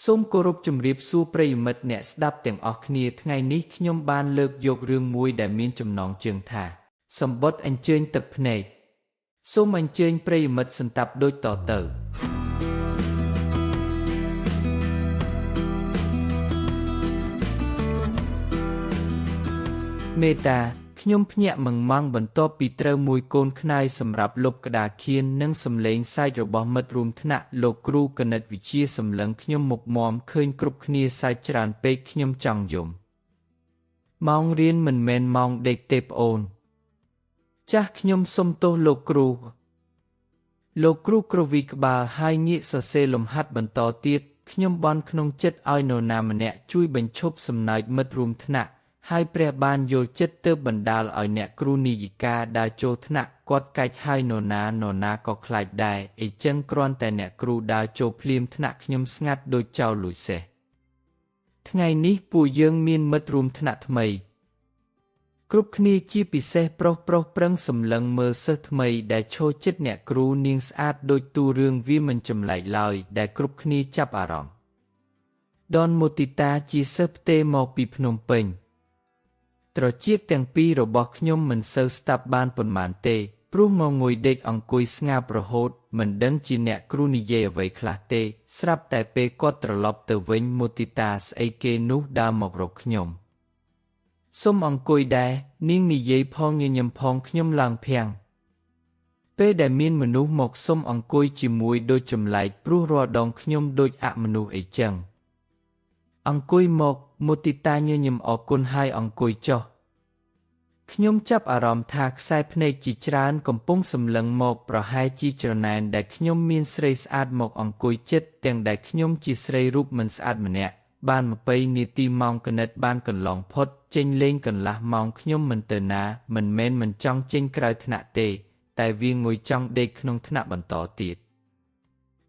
សូមគោរពជម្រាបសួរប្រិយមិត្តអ្នកស្ដាប់ទាំងអស់គ្នាថ្ងៃនេះខ្ញុំបានលើកយករឿងមួយដែលមានចំណងជើងថាសម្បុតអញ្ជើញទឹកភ្នែកសូមអញ្ជើញប្រិយមិត្តសន្តាប់ដូចតទៅមេតាខ្ញុំភ្ញាក់មងម៉ងបន្ទាប់ពីត្រូវមួយកូនខ្នើយសម្រាប់លុបក្តារខៀននិងសំឡេងសើចរបស់មិត្តរួមថ្នាក់លោកគ្រូគណិតវិទ្យាសម្លឹងខ្ញុំមុខមាំឃើញគ្រប់គ្នាសើចច្រើនពេកខ្ញុំចង់យំម៉ោងរៀនមិនមែនម៉ោងដេកទេប្អូនចាស់ខ្ញុំសុំទោសលោកគ្រូលោកគ្រូគ្រវីក្បាលហើយងាកសរសេរលំហាត់បន្តទៀតខ្ញុំបន់ក្នុងចិត្តឲ្យនរណាម្នាក់ជួយបញ្ឈប់សំណើចមិត្តរួមថ្នាក់ហើយព្រះបានយល់ចិត្តទើបបណ្ដាលឲ្យអ្នកគ្រូនាយិកាដើរចូលថ្នាក់គាត់កាច់ហើយនរណានរណាក៏ខ្លាចដែរអីចឹងគ្រាន់តែអ្នកគ្រូដើរចូលភ្លាមថ្នាក់ខ្ញុំស្ងាត់ដូចចោលលួចសេះថ្ងៃនេះពួកយើងមានមិត្តរួមថ្នាក់ថ្មីគ្រប់គ្នាជាពិសេសប្រុសប្រឹងសម្លឹងមើលសិស្សថ្មីដែលឈរជិតអ្នកគ្រូនាងស្អាតដូចទូរឿងវាមិនចម្លែកឡើយដែលគ្រប់គ្នាចាប់អារម្មណ៍ដនមូទីតាជាសិស្សផ្ទេរមកពីភ្នំពេញត្រចៀកទាំងពីររបស់ខ្ញុំមិនសូវស្ដាប់បានប៉ុន្មានទេព្រោះងងុយដេកអង្គុយស្ងាប់រហូតមិនដឹងជាអ្នកគ្រូនិយាយអ្វីខ្លះទេស្រាប់តែពេលគាត់ត្រឡប់ទៅវិញមូទីតាស្អីគេនោះដើរមករកខ្ញុំសូមអង្គុយដែរនាងនិយាយផងញញឹមផងខ្ញុំឡើងភាំងពេលដែលមានមនុស្សមកសុំអង្គុយជាមួយដូចចម្លែកព្រោះរាល់ដងខ្ញុំដូចអមនុស្សអីចឹងអង្គុយមកមូទីតាញញឹមអរគុណហើយអង្គុយចុះខ្ញុំចាប់អារម្មណ៍ថាខ្សែភ្នែកជាច្រើនកំពុងសម្លឹងមកប្រហែលជាច្រណែនដែលខ្ញុំមានស្រីស្អាតមកអង្គុយជិតទាំងដែលខ្ញុំជាស្រីរូបមិនស្អាតម្នាក់បាន20នាទីម៉ោងគណិតបានកន្លងផុតចេញលេងកន្លះម៉ោងខ្ញុំមិនទៅណាមិនមែនមិនចង់ចេញក្រៅថ្នាក់ទេតែវាងុយចង់ដេកក្នុងថ្នាក់បន្តទៀត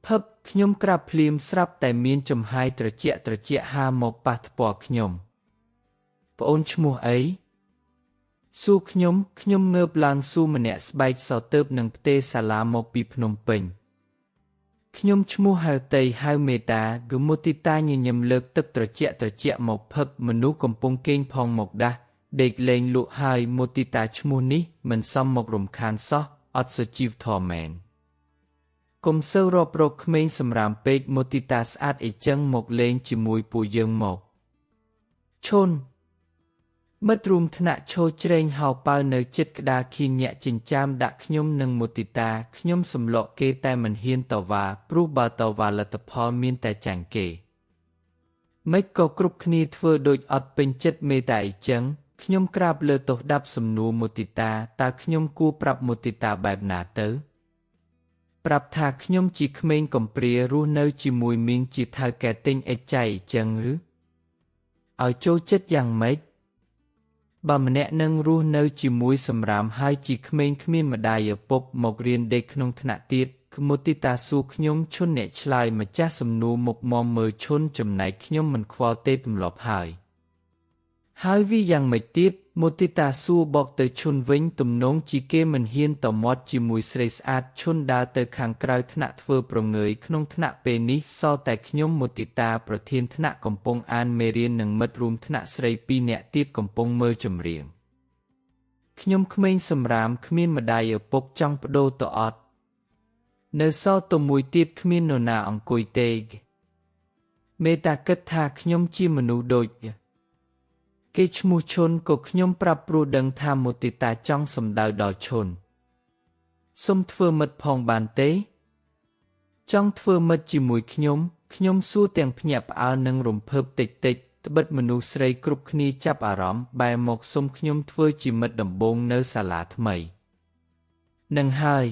ភឹបខ្ញុំក្រាបភ្លាមស្រាប់តែមានចំហាយត្រជាក់ហាមកប៉ះថ្ពាល់ខ្ញុំប្អូនឈ្មោះអីសួរខ្ញុំខ្ញុំងើបឡើងសួរម្នាក់ស្បែកសទើបនឹងផ្ទេរសាលាមកពីភ្នំពេញខ្ញុំឈ្មោះហៅតីហៅមេតាគឺមូទីតាញញឹមលើកទឹកត្រជាក់មកផឹកមនុស្សកំពុងគេងផងមកដាស់ដេកលេងលក់ហើយមូទីតាឈ្មោះនេះមិនសមមករំខានសោះអត់សុជីវធម៌មែនកុំសូវរាប់រកក្មេងសម្រាមពេកមូទីតាស្អាតអីចឹងមកលេងជាមួយពួកយើងមកឈុនមិត្តរួមថ្នាក់ឈរជ្រែងហោប៉ៅនៅជិតក្តារខៀនញាក់ចិញ្ចាមដាក់ខ្ញុំនិងមូទីតាខ្ញុំសម្លក់គេតែមិនហ៊ានតវ៉ាព្រោះបើតវ៉ាលទ្ធផលមានតែចាញ់គេមិនក៏គ្រប់គ្នាធ្វើដូចអត់ពេញចិត្តមេតាអីចឹងខ្ញុំក្រាបលើទោសដាប់សំណួរមូទីតាតើខ្ញុំគួរប្រាប់មូទីតាបែបណាទៅប្រាប់ថាខ្ញុំជាក្មេងកំព្រារស់នៅជាមួយមីងជាថៅកែទិញអេចចៃអីចឹងឬឲ្យចូលចិត្តយ៉ាងម៉េចបើម្នាក់នឹងរស់នៅជាមួយសម្រាមហើយជាក្មេងគ្មានម្ដាយឪពុកមករៀនដេកក្នុងថ្នាក់ទៀតមូទីតាសួរខ្ញុំឈុនអ្នកឆ្លើយម្ចាស់សំណួរមុខមមមើលឈុនចំណែកខ្ញុំមិនខ្វល់ទេទម្លាប់ហើយហើយវាយ៉ាងម៉េចទៀតមូទីតាសួរបកទៅឈុនវិញទំនងជាគេមិនហ៊ានតមាត់ជាមួយស្រីស្អាតឈុនដើរទៅខាងក្រៅថ្នាក់ធ្វើប្រងើយក្នុងថ្នាក់ពេលនេះសល់តែខ្ញុំមូទីតាប្រធានថ្នាក់កំពុងអានមេរៀននិងមិត្តរួមថ្នាក់ស្រីពីរនាក់ទៀតកំពុងមើលចម្រៀងខ្ញុំក្មេងសម្រាមគ្មានម្ដាយឪពុកចង់ប្ដូរទៅអត់នៅសល់ទៅមួយទៀតគ្មាននរណាអង្គុយទេមេតាគិតថាខ្ញុំជាមនុស្សដូចគេឈ្មោះឈុនក៏ខ្ញុំប្រាប់ព្រោះដឹងថាមូទីតាចង់សំដៅដល់ឈុនសុំធ្វើមិត្តផងបានទេចង់ធ្វើមិត្តជាមួយខ្ញុំខ្ញុំសួរទាំងភ្ញាក់ផ្អើលនិងរំភើបតិចតិចត្បិតមនុស្សស្រីគ្រប់គ្នាចាប់អារម្មណ៍បែរមកសុំខ្ញុំធ្វើជាមិត្តដំបូងនៅសាលាថ្មីនឹងហើយ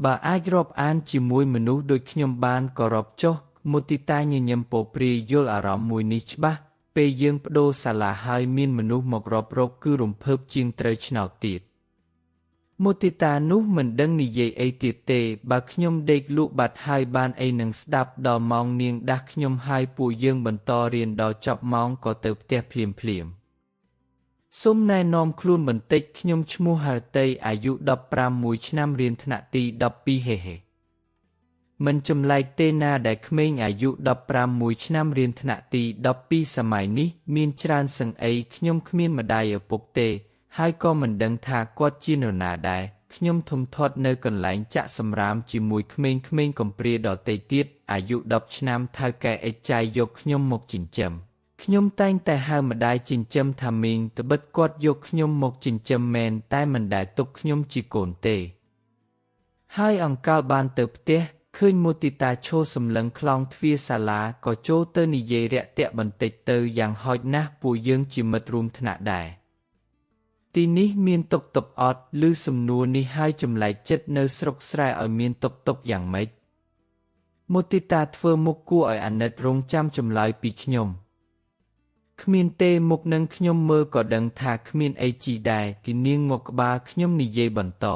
បើអាចរាប់អានជាមួយមនុស្សដូចខ្ញុំបានក៏រាប់ចុះមូទីតាញញឹមពោព្រាយយល់អារម្មណ៍មួយនេះច្បាស់ពេលយើងប្ដូរសាលាហើយមានមនុស្សមករករកគឺរំភើបជាងត្រូវឆ្នោតទៀតមូទីតានោះមិនដឹងនិយាយអីទៀតទេបើខ្ញុំដេកលក់បាត់ហើយបានអីនឹងស្ដាប់ដល់ម៉ោងនាងដាស់ខ្ញុំហើយពួកយើងបន្តរៀនដល់ចប់ម៉ោងក៏ទៅផ្ទះភ្លាមៗសូមណែនាំខ្លួនបន្តិចខ្ញុំឈ្មោះហៅតីអាយុ15មួយឆ្នាំរៀនថ្នាក់ទី12ហេហេ មិនចម្លែកទេណាដែលក្មេងអាយុ15មួយឆ្នាំរៀនថ្នាក់ទី12សម័យនេះមានច្រើនសឹងអីខ្ញុំគ្មានម្ដាយឪពុកទេហើយក៏មិនដឹងថាគាត់ជានរណាដែរខ្ញុំធំធាត់នៅកន្លែងចាក់សម្រាមជាមួយក្មេងៗកំព្រាដទៃទៀតអាយុ10ឆ្នាំថៅកែអេចចាយយកខ្ញុំមកចិញ្ចឹមខ្ញុំតែងតែហៅម្ដាយចិញ្ចឹមថាមីងត្បិតគាត់យកខ្ញុំមកចិញ្ចឹមមែនតែមិនដែលទុកខ្ញុំជាកូនទេហើយអង្កលបានទៅផ្ទះឃើញមុទិតាឈរសម្លឹងខ្លោងទ្វារសាលាក៏ចូលទៅនិយាយរាក់ទាក់បន្តិចទៅយ៉ាងហោចណាស់ពួកយើងជាមិត្តរួមថ្នាក់ដែរទីនេះមានតុកតុកអត់ឬសំណួរនេះហើយចម្លែកចិត្តនៅស្រុកស្រែឲ្យមានតុកតុកយ៉ាងម៉េចមុទិតាធ្វើមុខគួរឲ្យអាណិតរងចាំចម្លើយពីខ្ញុំគ្មានទេមុខនឹងខ្ញុំមើលក៏ដឹងថាគ្មានអីជីដែរគនាងមកក្បាលខ្ញុំនិយាយបន្ត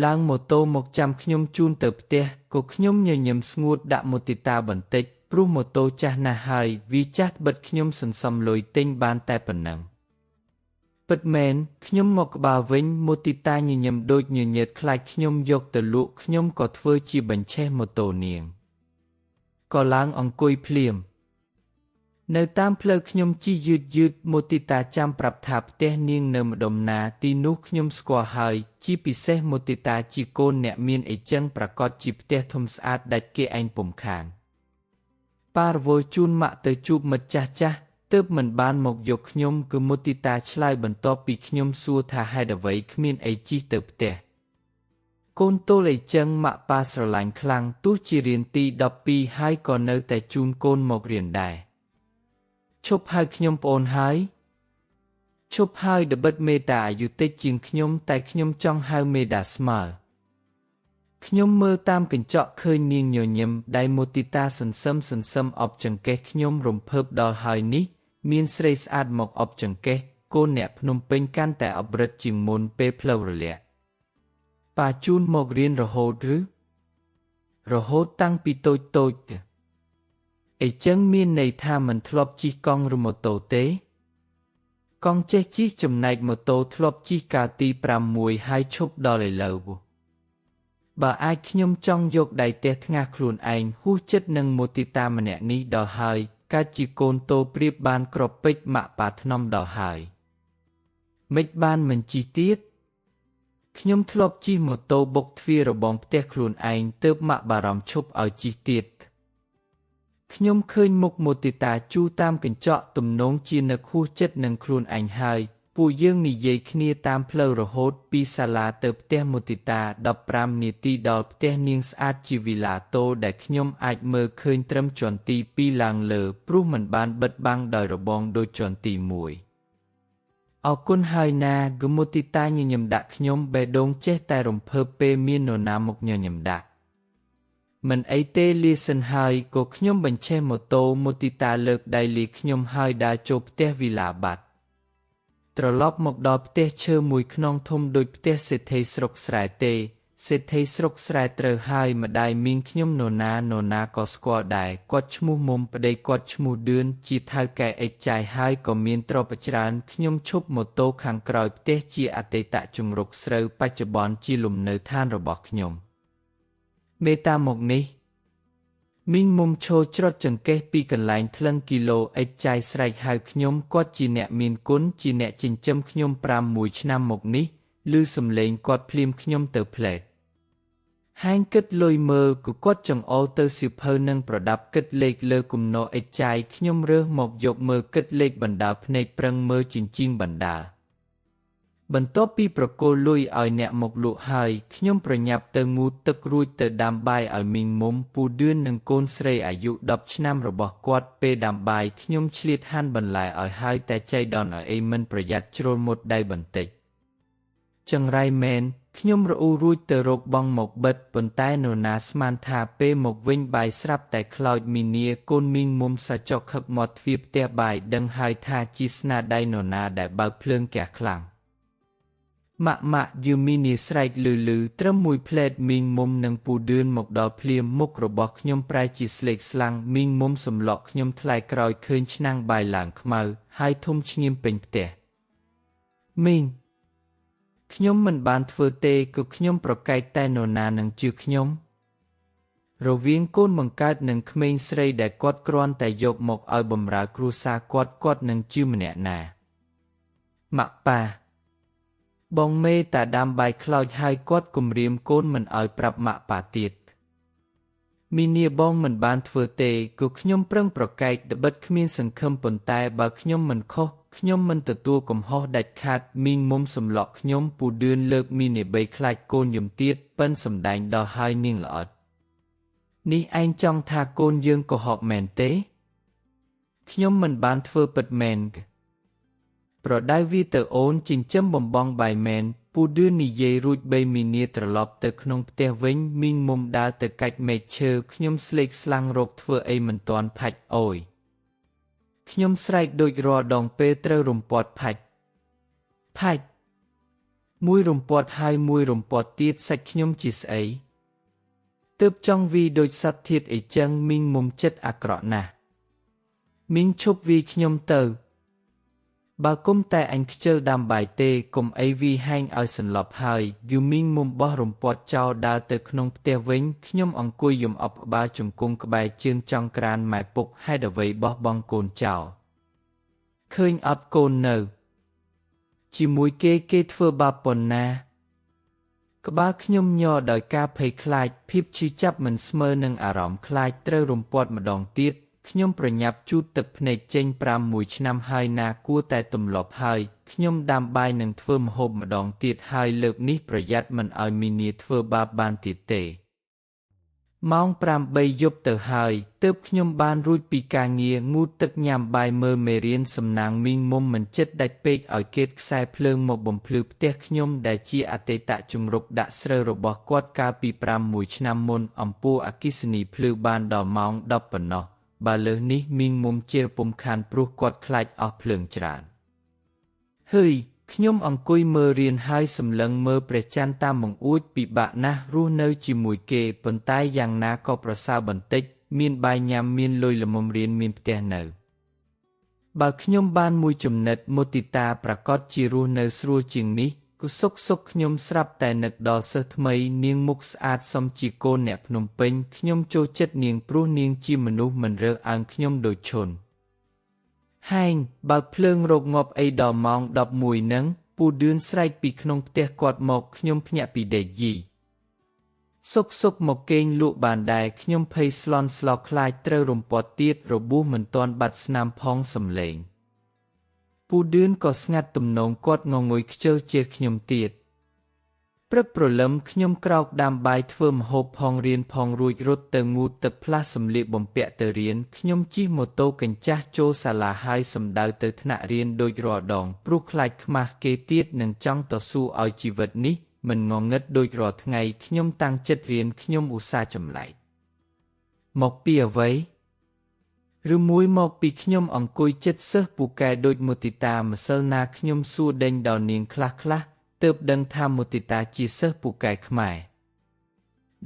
ឡើងម៉ូតូមកចាំខ្ញុំជូនទៅផ្ទះក៏ខ្ញុំញញឹមស្ងួតដាក់មុទិតាបន្តិចព្រោះម៉ូតូចាស់ណាស់ហើយវាចាស់បិទខ្ញុំសន្សំលុយទិញបានតែប៉ុណ្ណឹងពិតមែនខ្ញុំមកក្បាលវិញមុទិតាញញឹមដូចញញើតខ្លាចខ្ញុំយកទៅលក់ខ្ញុំក៏ធ្វើជាបញ្ឆេះម៉ូតូនាងក៏ឡើងអង្គុយភ្លាមនៅតាមផ្លូវខ្ញុំជិះយឺតយឺតមុទិតាចាំប្រាប់ថាផ្ទះនាងនៅម្ដុំណាទីនោះខ្ញុំស្គាល់ហើយជាពិសេសមុទិតាជាកូនអ្នកមានអីចឹងប្រកាសជាផ្ទះធំស្អាតដាច់គេឯងពុំខានប៉ារវល់ជូនម៉ាក់ទៅជួបមិត្តចាស់ចាស់ទើបមិនបានមកយកខ្ញុំគឺមុទិតាឆ្លើយបន្ទាប់ពីខ្ញុំសួរថាហេតុអ្វីគ្មានអីជិះទៅផ្ទះកូនទល់អីចឹងម៉ាក់ប៉ាស្រឡាញ់ខ្លាំងទោះជារៀនទី12ហើយក៏នៅតែជូនកូនមករៀនដែរឈប់ហៅខ្ញុំប្អូនហើយឈប់ហើយដបិតមេតាអាយុតិចជាងខ្ញុំតែខ្ញុំចង់ហៅមេតាស្មើខ្ញុំមើលតាមកញ្ចក់ឃើញនាងញញឹមដៃមុទិតាសន្សឹមសន្សឹមអបចង្កេះខ្ញុំរំភើបដល់ហើយនេះមានស្រីស្អាតមកអបចង្កេះកូនអ្នកភ្នំពេញកាន់តែអបរិទ្ធជាងមុនពេលផ្លូវរលាក់ប៉ាជូនមករៀនរហូតឬរហូតតាំងពីតូចតូចអីចឹងមានន័យថាមិនធ្លាប់ជិះកង់ឬម៉ូតូទេកង់ចេះជិះចំណែកម៉ូតូធ្លាប់ជិះកាលទី6ហើយឈប់ដល់ឥឡូវបើអាចខ្ញុំចង់យកដៃទះថ្ងាសខ្លួនឯងហួសចិត្តនឹងមុទិតាម្នាក់នេះដល់ហើយកើតជាកូនតូប្រៀបបានក្រពេចម៉ាក់ប៉ាថ្នមដល់ហើយមិនបានមិនជិះទៀតខ្ញុំធ្លាប់ជិះម៉ូតូបុកទ្វាររបងផ្ទះខ្លួនឯងទើបម៉ាក់បារម្ភឈប់ឲ្យជិះទៀតខ្ញុំឃើញមុខមុទិតាជូរតាមកញ្ចក់ទំនងជានឹកហួសចិត្តនឹងខ្លួនឯងហើយពួកយើងនិយាយគ្នាតាមផ្លូវរហូតពីសាលាទៅផ្ទះមុទិតា15នាទីដល់ផ្ទះនាងស្អាតជាវីឡាតូដែលខ្ញុំអាចមើលឃើញត្រឹមជាន់ទី2ឡើងលើព្រោះមិនបានបិទបាំងដោយរបងដូចជាន់ទី1អរគុណហើយណាគឺមុទិតាញញឹមដាក់ខ្ញុំបេះដូងចេះតែរំភើបពេលមាននរណាមកញញឹមដាក់មិនអីទេលាសិនហើយក៏ខ្ញុំបញ្ឆេះម៉ូតូមុទិតាលើកដៃលាខ្ញុំហើយដើរចូលផ្ទះវីឡាបាត់ត្រឡប់មកដល់ផ្ទះឈើមួយខ្នងធំដូចផ្ទះសេដ្ឋីស្រុកស្រែទេសេដ្ឋីស្រុកស្រែត្រូវហើយម្ដាយមីងខ្ញុំនរណានរណាក៏ស្គាល់ដែរគាត់ឈ្មោះមុំប្តីគាត់ឈ្មោះឌឿនជាថៅកែអេចចាយហើយក៏មានទ្រព្យច្រើនខ្ញុំឈប់ម៉ូតូខាងក្រោយផ្ទះជាអតីតជំរកស្រូវបច្ចុប្បន្នជាលំនៅឋានរបស់ខ្ញុំមេតាមកនេះមីងមុំឈរច្រត់ចង្កេះពីកន្លែងថ្លឹងគីឡូអេចចាយស្រែកហៅខ្ញុំគាត់ជាអ្នកមានគុណជាអ្នកចិញ្ចឹមខ្ញុំ5ឆ្នាំមកនេះឮសំឡេងគាត់ភ្លាមខ្ញុំទៅផ្លែតហែងគិតលុយមើលក៏គាត់ចង្អុលទៅសៀវភៅនឹងប្រដាប់គិតលេខលើគំនរអេចចាយខ្ញុំរើសមកយកមើលគិតលេខបណ្ដាភ្នែកប្រឹងមើលចិញ្ចៀងបណ្ដាបន្ទាប់ពីប្រគល់លុយឲ្យអ្នកមកលក់ហើយខ្ញុំប្រញាប់ទៅងូតទឹករួចទៅដាំបាយឲ្យមីងមុំពូឌឿននិងកូនស្រីអាយុ10ឆ្នាំរបស់គាត់ពេលដាំបាយខ្ញុំឆ្លៀតហាន់បន្លែឲ្យហើយតែចៃដន្យឲ្យអីមិនប្រយ័ត្នជ្រុលមុតដៃបន្តិចចង្រៃមែនខ្ញុំរអ៊ូរួចទៅរកបងមកបិទប៉ុន្តែនរណាស្មានថាពេលមកវិញបាយស្រាប់តែខ្លោចមីនាកូនមីងមុំសាចុកខឹកមាត់ទ្វារផ្ទះបាយដឹងហើយថាជាស្នាដៃនរណាដែលបើកភ្លើងកះខ្លាំងម៉ាក់ម៉ាក់យឺមីនីស្រែកលឺលឺត្រឹមមួយផ្លែតមីងមុំនិងពូឌឿនមកដល់ភ្លាមមុខរបស់ខ្ញុំប្រែជាស្លេកស្លាំងមីងមុំសម្លក់ខ្ញុំថ្លៃក្រោយឃើញឆ្នាំងបាយឡើងខ្មៅហើយធំឈ្ងៀមពេញផ្ទះមីងខ្ញុំមិនបានធ្វើទេគឺខ្ញុំប្រកែកតែនរណានឹងជឿខ្ញុំ រវាងកូនបង្កើតនិងក្មេងស្រីដែលគាត់គ្រាន់តែយកមកឲ្យបម្រើគ្រួសារគាត់គាត់នឹងជឿម្នាក់ណាម៉ាក់ប៉ាបងមេតាដាំបាយខ្លោចហើយគាត់គំរាមកូនមិនឲ្យប្រាប់ម៉ាក់ប៉ាទៀតមីនាបងមិនបានធ្វើទេគឺខ្ញុំប្រឹងប្រកែកត្បិតគ្មានសង្ឃឹមប៉ុន្តែបើខ្ញុំមិនខុសខ្ញុំមិនទទួលកំហុសដាច់ខាតមីងមុំសម្លក់ខ្ញុំពូឌឿនលើកមីនាបីខ្លាចកូនយំទៀតប៉ិនសំដែងដល់ហើយនាងល្អិតនេះឯងចង់ថាកូនយើងកុហកមែនទេខ្ញុំមិនបានធ្វើពិតមែនប្រដៅវាទៅអូនចិញ្ចឹមបំបងបាយមែនពូឌឿននិយាយរួចបីមីនាត្រឡប់ទៅក្នុងផ្ទះវិញមីងមុំដើរទៅកាច់មែកឈើខ្ញុំស្លេកស្លាំងរកធ្វើអីមិនទាន់ផាច់អូយខ្ញុំស្រែកដូចរាល់ដងពេលត្រូវរំពាត់ផាច់ផាច់មួយរំពាត់ហើយមួយរំពាត់ទៀតសាច់ខ្ញុំជាស្អីទើបចង់វីដូចសត្វធាតុអីចឹងមីងមុំចិត្តអាក្រក់ណាស់មីងឈប់វីខ្ញុំទៅបើគុំតែអញខ្ជិលដាំបាយទេគុំអីវីហែងឲ្យសន្លប់ហើយយូមីងមុំបោះរំពាត់ចោលដើរទៅក្នុងផ្ទះវិញខ្ញុំអង្គុយយំអប់ក្បាលជង្គង់ក្បែរជើងចង់ក្រានម៉ែពុកហេតុអ្វីបោះបង់កូនចោលឃើញអត់កូននៅជាមួយគេគេធ្វើបាបប៉ុណ្ណាក្បាលខ្ញុំញ័រដោយការភ័យខ្លាចភាពឈឺចាប់មិនស្មើនឹងអារម្មណ៍ខ្លាចត្រូវរំពាត់ម្ដងទៀតខ្ញុំប្រញាប់ជូតទឹកភ្នែកចេញ5 ឆ្នាំហើយណាគួរតែទម្លាប់ហើយខ្ញុំដាំបាយនឹងធ្វើម្ហូបម្ដងទៀតហើយលើកនេះប្រយ័ត្នមិនឲ្យមីនាធ្វើបាបបានទៀតទេម៉ោង8យប់ទៅហើយទើបខ្ញុំបានរួចពីការងារងូតទឹកញ៉ាំបាយមើលមេរៀនសំណាងមីងមុំមិនចិត្តដាច់ពេកឲ្យគេខ្សែភ្លើងមកបំភ្លឺផ្ទះខ្ញុំដែលជាអតីតជំរកដាក់ស្រូវរបស់គាត់កាលពី5 ឆ្នាំមុនអំពូលអគ្គិសនីភ្លឺបានដល់ម៉ោង10ប៉ុណ្ណោះបើលើសនេះមីងមុំជាពុំខានព្រោះគាត់ខ្លាចអស់ភ្លើងច្រើនហើយខ្ញុំអង្គុយមើលរៀនហើយសម្លឹងមើលព្រះច័ន្ទតាមបង្អួចពិបាកណាស់រស់នៅជាមួយគេប៉ុន្តែយ៉ាងណាក៏ប្រសើរបន្តិចមានបាយញ៉ាំមានលុយល្មមរៀនមានផ្ទះនៅបើខ្ញុំបានមួយចំណិតមុទិតាប្រកាសជារស់នៅស្រួលជាងនេះគសុកសុកខ្ញុំស្រាប់តែនឹកដល់សិស្សថ្មីនាងមុខស្អាតសមជាកូនអ្នកភ្នំពេញខ្ញុំចូលចិត្តនាងព្រោះនាងជាមនុស្សមិនរើសអើងខ្ញុំដូចឈុនហែងបើកភ្លើងរកងាប់អីដល់ម៉ោង11នឹងពូឌឿនស្រែកពីក្នុងផ្ទះគាត់មកខ្ញុំភ្ញាក់ពីដេកយីសុកសុកមកគេងលក់បានដែរខ្ញុំភ័យស្លន់ស្លោខ្លាចត្រូវរំពាត់ទៀតរបួសមិនទាន់បាត់ស្នាមផងសំឡេងពូឌឿនក៏ស្ងាត់ទំនងគាត់ងងុយខ្ជិលជាខ្ញុំទៀតព្រឹកព្រលឹមខ្ញុំក្រោកដាំបាយធ្វើម្ហូបផងរៀនផងរួចរត់ទៅងូតទឹកផ្លាស់សម្លៀកបំពាក់ទៅរៀនខ្ញុំជិះម៉ូតូកញ្ចាស់ចូលសាលាហើយសម្ដៅទៅថ្នាក់រៀនដូចរាល់ដងព្រោះខ្លាចខ្មាស់គេទៀតនឹងចង់តស៊ូឲ្យជីវិតនេះមិនងងឹតដូចរាល់ថ្ងៃខ្ញុំតាំងចិត្តរៀនខ្ញុំឧស្សាហ៍ចម្លែកមកពីអ្វីឬមួយមកពីខ្ញុំអង្គុយចិត្តសិស្សពូកែដូចមុទិតាម្សិលណាខ្ញុំសួរដេញដល់នាងខ្លះខ្លះទើបដឹងថាមុទិតាជាសិស្សពូកែខ្មែរ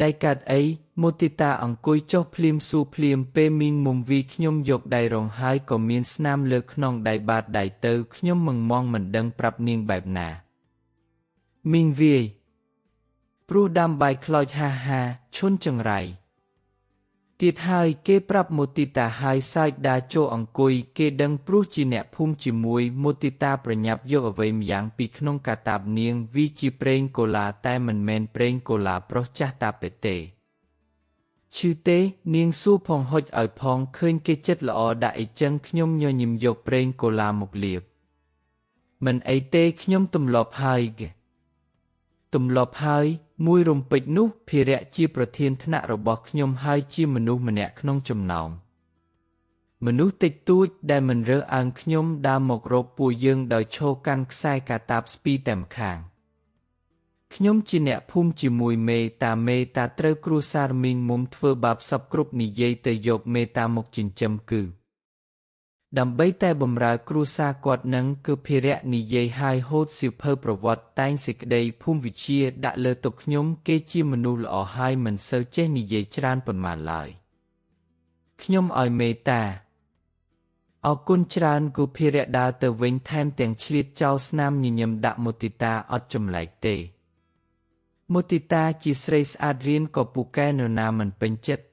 ដៃកាត់អីមុទិតាអង្គុយចុះភ្លាមសួរភ្លាមពេលមីងមុំវីខ្ញុំយកដៃរងហើយក៏មានស្នាមលើក្នុងដៃបាតដៃទៅខ្ញុំមងមងមិនដឹងប្រាប់នាងបែបណាមីងវាយព្រោះដាំបាយខ្លោចហាហាឈុនចង្រៃទៀតហើយគេប្រាប់មុទិតាហើយសើចដើរចូលអង្គុយគេដឹងព្រោះជាអ្នកភូមិជាមួយមុទិតាប្រញាប់យកអ្វីម្យ៉ាងពីក្នុងកាតាបនាងវីជាប្រេងកូឡាតែមិនមែនប្រេងកូឡាប្រុសចាស់តាពេទេឈឺទេនាងសួរផងហុចឲ្យផងឃើញគេចិត្តល្អដាក់អីចឹងខ្ញុំញញឹមយកប្រេងកូឡាមកលាបមិនអីទេខ្ញុំទម្លាប់ហើយទម្លាប់ហើយមួយរំពេចនោះភិរៈជាប្រធានថ្នាក់របស់ខ្ញុំហើយជាមនុស្សម្នាក់ក្នុងចំណោមមនុស្សតិចតួចដែលមិនរើសអើងខ្ញុំដើរមករកពួកយើងដោយឈរកាន់ខ្សែកាតាបស្ពីតែម្ខាងខ្ញុំជាអ្នកភូមិជាមួយមេតាមេតាត្រូវគ្រួសារមីងមុំធ្វើបាបសពគ្រប់និយាយទៅយកមេតាមកចិញ្ចឹមគឺដើម្បីតែបំរើគ្រួសារគាត់នឹងគឺភិរៈនិយាយហើយហូតសៀវភៅប្រវត្តិតែងសេចក្តីភូមិវិទ្យាដាក់លើតុខ្ញុំគេជាមនុស្សល្អហើយមិនសូវចេះនិយាយច្រើនប៉ុន្មានឡើយខ្ញុំឲ្យមេតាអរគុណច្រើនគូភិរៈដើរទៅវិញថែមទាំងឆ្លៀតចោលស្នាមញញឹមដាក់មុទិតាអត់ចម្លែកទេមុទិតាជាស្រីស្អាតរៀនក៏ពូកែនរណាមិនពេញចិត្ត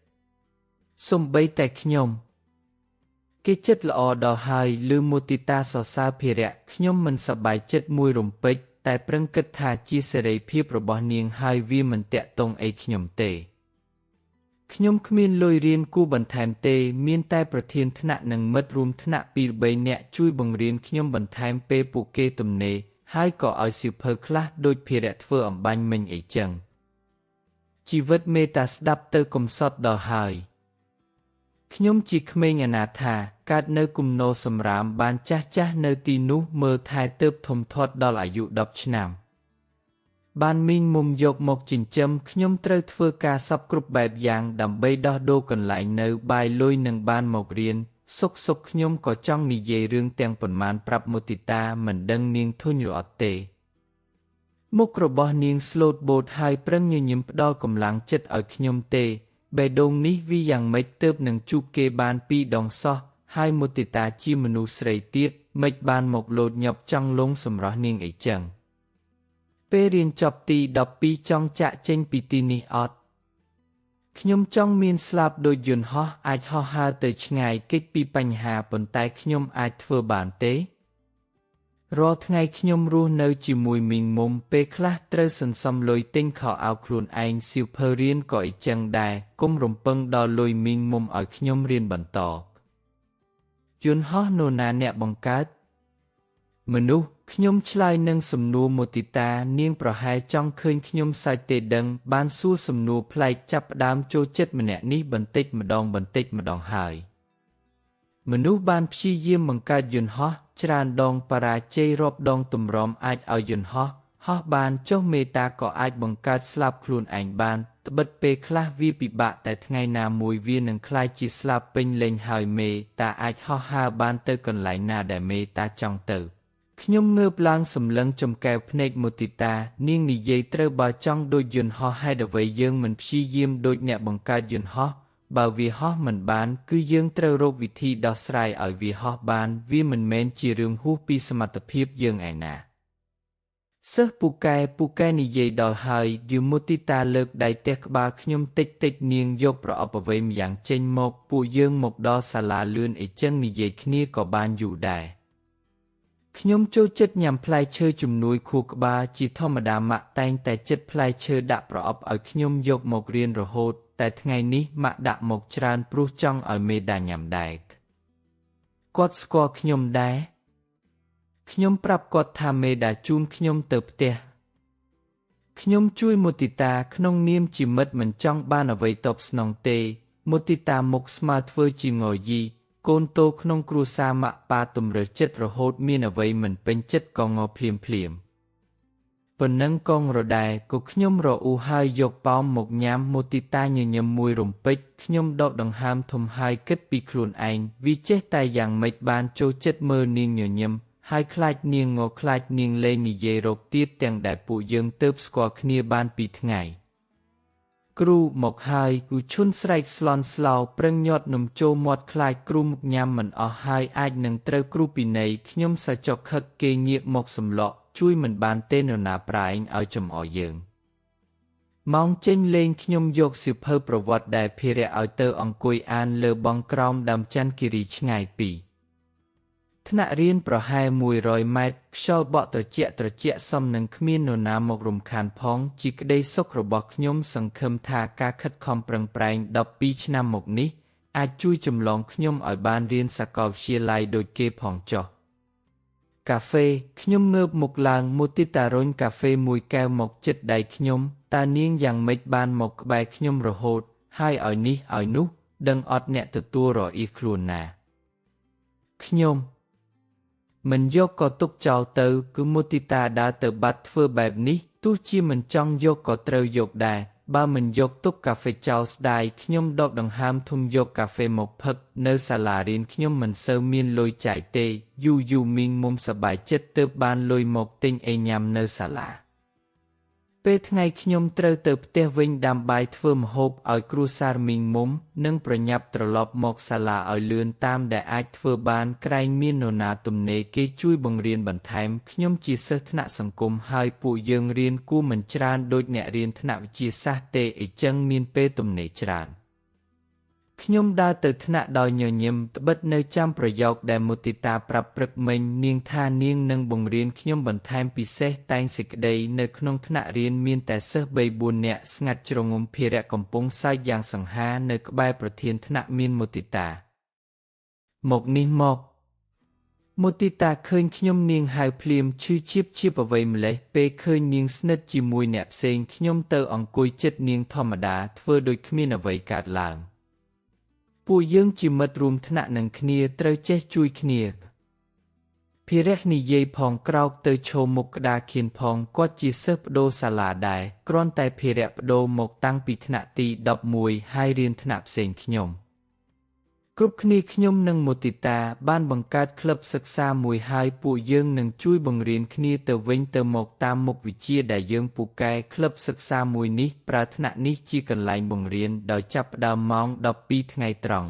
សូម្បីតែខ្ញុំគេចិត្តល្អដល់ហើយឮមុទិតាសរសើរភារៈខ្ញុំមិនសប្បាយចិត្តមួយរំពេចតែប្រឹងគិតថាជាសេរីភាពរបស់នាងហើយវាមិនតាក់ទងអីខ្ញុំទេខ្ញុំគ្មានលុយរៀនគូបន្ថែមទេមានតែប្រធានថ្នាក់និងមិត្តរួមថ្នាក់2 3នាក់ជួយបង្រៀនខ្ញុំបន្ថែមពេលពួកគេទំនេរហើយក៏ឲ្យសៀវភៅខ្លះដូចភារៈធ្វើអំបញ្ញមិញអីចឹងជីវិតមេតាស្ដាប់ទៅកំសត់ដល់ហើយខ្ញុំជាក្មេងអនាថាកើតនៅគំនរសម្រាមបានចាស់ៗនៅទីនោះមើលថែទើបធំធាត់ដល់អាយុ10ឆ្នាំបានមីងមុំយកមកចិញ្ចឹមខ្ញុំត្រូវធ្វើការសពគ្រប់បែបយ៉ាងដើម្បីដោះដូរកន្លែងនៅបាយលុយនឹងបានមករៀនសុខៗខ្ញុំក៏ចង់និយាយរឿងទាំងប៉ុន្មានប្រាប់មុទិតាមិនដឹងនាងធុញឬអត់ទេមុខរបស់នាងស្លូតបូតហើយប្រឹងញញឹមផ្ដល់កម្លាំងចិត្តឲ្យខ្ញុំទេបេះដូងនេះវាយ៉ាងម៉េចទើបនឹងជួបគេបានពីរដងសោះហើយមុទិតាជាមនុស្សស្រីទៀតមិនបានមកលោតញាប់ចង់លងសម្រស់នាងអីចឹងពេលរៀនចប់ទី12ចង់ចាក់ចេញពីទីនេះអត់ខ្ញុំចង់មានស្លាប់ដូចយន្តហោះអាចហោះហើរទៅឆ្ងាយគេចពីបញ្ហាប៉ុន្តែខ្ញុំអាចធ្វើបានទេរាល់ថ្ងៃខ្ញុំរស់នៅជាមួយមីងមុំពេលខ្លះត្រូវសន្សំលុយទិញខោអាវខ្លួនឯងសៀវភៅរៀនក៏អីចឹងដែរគុំរំពឹងដល់លុយមីងមុំឲ្យខ្ញុំរៀនបន្តយន្តហោះនរណាអ្នកបង្កើតមនុស្សខ្ញុំឆ្លើយនឹងសំណួរមុទិតានាងប្រហែលចង់ឃើញខ្ញុំសាច់ទេដឹងបានសួរសំណួរប្លែកចាប់ផ្ដើមចូលចិត្តម្នាក់នេះបន្តិចម្ដងបន្តិចម្ដងហើយមនុស្សបានព្យាយាមបង្កើតយន្តហោះច្រើនដងបរាជ័យរាប់ដងទម្រាំអាចឲ្យយន្តហោះហោះបានចុះមេតាក៏អាចបង្កើតស្លាប់ខ្លួនឯងបានត្បិតពេលខ្លះវាពិបាកតែថ្ងៃណាមួយវានឹងក្លាយជាស្លាប់ពេញលេញហើយមេតាអាចហោះហើរបានទៅកន្លែងណាដែលមេតាចង់ទៅខ្ញុំងើបឡើងសម្លឹងចំកែវភ្នែកមុទិតានាងនិយាយត្រូវបើចង់ដូចយន្តហោះហេតុអ្វីយើងមិនព្យាយាមដូចអ្នកបង្កើតយន្តហោះបើវាហោះមិនបានគឺយើងត្រូវរកវិធីដោះស្រាយឲ្យវាហោះបានវាមិនមែនជារឿងហួសពីសមត្ថភាពយើងឯណាសិស្សពូកែនិយាយដល់ហើយយូមុទិតាលើកដៃទះក្បាលខ្ញុំតិចតិចនាងយកប្រអប់អ្វីម្យ៉ាងចេញមកពួកយើងមកដល់សាលាលឿនអីចឹងនិយាយគ្នាក៏បានយូរដែរខ្ញុំចូលចិត្តញ៉ាំផ្លែឈើជំនួយខួរក្បាលជាធម្មតាម៉ាក់តែងតែចិត្តផ្លែឈើដាក់ប្រអប់ឲ្យខ្ញុំយកមករៀនរហូតតែថ្ងៃនេះម៉ាក់ដាក់មកច្រើនព្រោះចង់ឲ្យមេដាញ៉ាំដែរគាត់ស្គាល់ខ្ញុំដែរខ្ញុំប្រាប់គាត់ថាមេដាជូនខ្ញុំទៅផ្ទះខ្ញុំជួយមុទិតាក្នុងនាមជាមិត្តមិនចង់បានអ្វីតបស្នងទេមុទិតាមុខស្មើធ្វើជាងយីកូនតូក្នុងគ្រួសារម៉ាក់ប៉ាទំរើចិត្តរហូតមានអ្វីមិនពេញចិត្តក៏ងភ្លាមភ្លាមប៉ុណ្ណឹងកងរដែរក៏ខ្ញុំរអ៊ូហើយយកប៉ោមមកញ៉ាំមុទិតាញញឹមមួយរំពេចខ្ញុំដកដង្ហើមធំហើយគិតពីខ្លួនឯងវាចេះតែយ៉ាងម៉េចបានចូលចិត្តមើលនាងញញឹមហើយខ្លាចនាងងខ្លាចនាងលែងនិយាយរកទៀតទាំងដែលពួកយើងទើបស្គាល់គ្នាបានពីថ្ងៃគ្រូមកហើយគូឈុនស្រែកស្លន់ស្លោប្រឹងញាត់នំចូលមាត់ខ្លាចគ្រូមកញ៉ាំមិនអស់ហើយអាចនឹងត្រូវគ្រូពិន័យខ្ញុំសចកខឹកគេងាកមកសម្លក់ជួយមិនបានទេនរណាប្រែងឲ្យចំអយើងម៉ោងចេញលេងខ្ញុំយកសៀវភៅប្រវត្តិដែលភារៈឲ្យទៅអង្គុយអានលើបង់ក្រោមដើមច័ន្ទគិរីឆ្ងាយពីថ្នាក់រៀនប្រហែល100ម៉ែត្រខ្យល់បក់ត្រជាក់ត្រជាក់សមនឹងគ្មាននរណាមករំខានផងជាក្តីសុខរបស់ខ្ញុំសង្ឃឹមថាការខិតខំប្រឹងប្រែង12ឆ្នាំមកនេះអាចជួយចម្លងខ្ញុំឲ្យបានរៀនសាកលវិទ្យាល័យដូចគេផងចុះកាហ្វេខ្ញុំងើបមុខឡើងមុទិតារុញកាហ្វេមួយកែវមកចិត្តដៃខ្ញុំតើនាងយ៉ាងម៉េចបានមកក្បែរខ្ញុំរហូតហើយឲ្យនេះឲ្យនោះដឹងអត់អ្នកទទួលរអៀសខ្លួនណាខ្ញុំមិនយកក៏ទុកចោលទៅគឺមុទិតាដើរទៅបាត់ធ្វើបែបនេះទោះជាមិនចង់យកក៏ត្រូវយកដែរបើមិនយកទុកកាហ្វេចោលស្ដាយខ្ញុំដកដង្ហើមធំយកកាហ្វេមកផឹកនៅសាលារៀនខ្ញុំមិនសូវមានលុយចាយទេយូរយូរមីងមុំសប្បាយចិត្តទើបបានលុយមកទិញអីញ៉ាំនៅសាលា ពេលថ្ងៃខ្ញុំត្រូវទៅផ្ទះវិញដើម្បីធ្វើម្ហូបឲ្យគ្រួសារមីងមុំនិងប្រញាប់ត្រឡប់មកសាលាឲ្យលឿនតាមដែលអាចធ្វើបានក្រែងមាននរណាទំនេរគេជួយបង្រៀនបន្ថែមខ្ញុំជាសិស្សថ្នាក់សង្គមហើយពួកយើងរៀនគួរមិនច្រើនដូចអ្នករៀនថ្នាក់វិទ្យាសាស្ត្រទេអ៊ីចឹងមានពេលទំនេរច្រើន ខ្ញុំដើរទៅថ្នាក់ដោយញញឹមត្បិតនៅចាំប្រយោគដែលមុទិតាប្រាប់ព្រឹកមិញនាងថានាងនឹងបង្រៀនខ្ញុំបន្ថែមពិសេសតែងសេចក្តីនៅក្នុងថ្នាក់រៀនមានតែសិស្ស3-4នាក់ស្ងាត់ជ្រងំភារៈកំពុងសើចយ៉ាងសង្ហានៅក្បែរប្រធានថ្នាក់មានមុទិតាមកនេះមកមុទិតាឃើញខ្ញុំនាងហៅភ្លាមឈឺឈៀបឈៀបអ្វីម្លេះពេលឃើញនាងស្និទ្ធជាមួយអ្នកផ្សេងខ្ញុំទៅអង្គុយជិតនាងធម្មតាធ្វើដូចគ្មានអ្វីកើតឡើងពួកយើងជាមិត្តរួមថ្នាក់នឹងគ្នាត្រូវចេះជួយគ្នាភារៈនិយាយផងក្រោកទៅឈរមុខក្តារខៀនផងគាត់ជាសិស្សប្ដូរសាលាដែរគ្រាន់តែភារៈប្ដូរមកតាំងពីថ្នាក់ទី11ហើយរៀនថ្នាក់ផ្សេងខ្ញុំគ្រប់គ្នាខ្ញុំនិងមុទិតាបានបង្កើតក្លឹបសិក្សាមួយហើយពួកយើងនឹងជួយបង្រៀនគ្នាទៅវិញទៅមកតាមមុខវិជ្ជាដែលយើងពូកែក្លឹបសិក្សាមួយនេះប្រើថ្នាក់នេះជាកន្លែងបង្រៀនដោយចាប់ផ្ដើមម៉ោង12ថ្ងៃត្រង់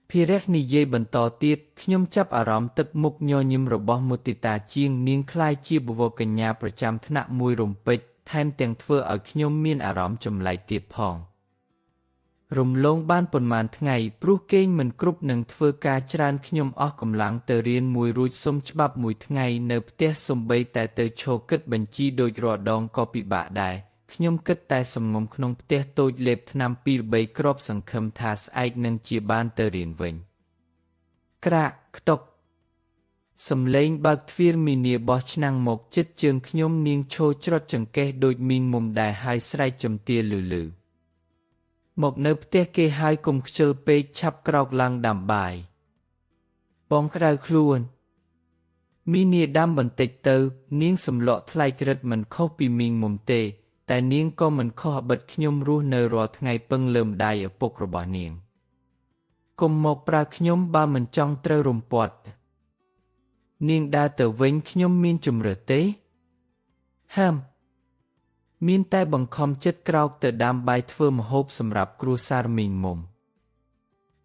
ភារៈនិយាយបន្តទៀតខ្ញុំចាប់អារម្មណ៍ទឹកមុខញញឹមរបស់មុទិតាជាងនាងក្លាយជាបវរកញ្ញាប្រចាំថ្នាក់មួយរំពេចថែមទាំងធ្វើឲ្យខ្ញុំមានអារម្មណ៍ចម្លែកទៀតផងរំលងបានប៉ុន្មានថ្ងៃព្រោះគេងមិនគ្រប់នឹងធ្វើការច្រើនខ្ញុំអស់កម្លាំងទៅរៀនមួយរួចសុំច្បាប់មួយថ្ងៃនៅផ្ទះសំបីតែទៅឈរគិតបញ្ជីដូចរាល់ដងក៏ពិបាកដែរខ្ញុំគិតតែសំងំក្នុងផ្ទះតូចលេបថ្នាំ2-3គ្រាប់សង្ឃឹមថាស្អែកនឹងជាបានទៅរៀនវិញក្រាកខ្តុកសំឡេងបើកទ្វារមីនាបោះឆ្នាំងមកចិត្តជើងខ្ញុំនាងឈរច្រត់ចង្កេះដូចមីងមុំដែរហើយស្រែកជំទាលឺលឺមកនៅផ្ទះគេហើយកុំខ្ជិលពេកឆាប់ក្រោកឡើងដាំបាយបងក្តៅខ្លួនមីនាដាំបន្តិចទៅនាងសម្លក់ថ្លៃក្រិតមិនខុសពីមីងមុំទេតែនាងក៏មិនខុសបិទខ្ញុំរស់នៅរាល់ថ្ងៃពឹងលើម្ដាយឪពុករបស់នាងកុំមកប្រើខ្ញុំបើមិនចង់ត្រូវរំពាត់នាងដើរទៅវិញខ្ញុំមានជំរឿទេហាំមានតែបង្ខំចិត្តក្រោកទៅដាំបាយធ្វើម្ហូបសម្រាប់គ្រួសារមីងមុំ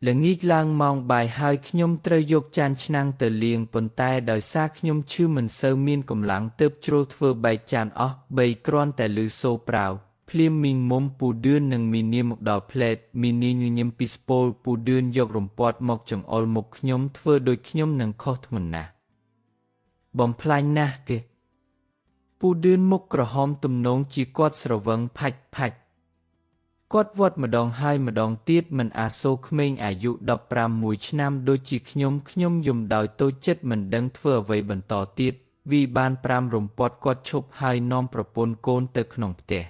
ល្ងាចឡើងម៉ោងបាយហើយខ្ញុំត្រូវយកចានឆ្នាំងទៅលាងប៉ុន្តែដោយសារខ្ញុំឈឺមិនសូវមានកម្លាំងទើបជ្រុលធ្វើបែកចានអស់បីគ្រាន់តែលឺសូរប្រាវភ្លាមមីងមុំពូឌឿននិងមីនាមកដល់ផ្លែតមីនាញញឹមពីស្ពោលពូឌឿនយករំពាត់មកចង្អុលមុខខ្ញុំធ្វើដូចខ្ញុំនឹងខុសធ្ងន់ណាស់បំផ្លាញណាស់គេពូឌឿនមុខក្រហមទំនងជាគាត់ស្រវឹងផាច់ផាច់គាត់វត្តម្ដងហើយម្ដងទៀតមិនអាសូរក្មេងអាយុ15ឆ្នាំដូចជាខ្ញុំខ្ញុំយំដោយតូចចិត្តមិនដឹងធ្វើអ្វីបន្តទៀតវីបាន5រំពាត់គាត់ឈប់ហើយនាំប្រពន្ធកូនទៅក្នុងផ្ទះ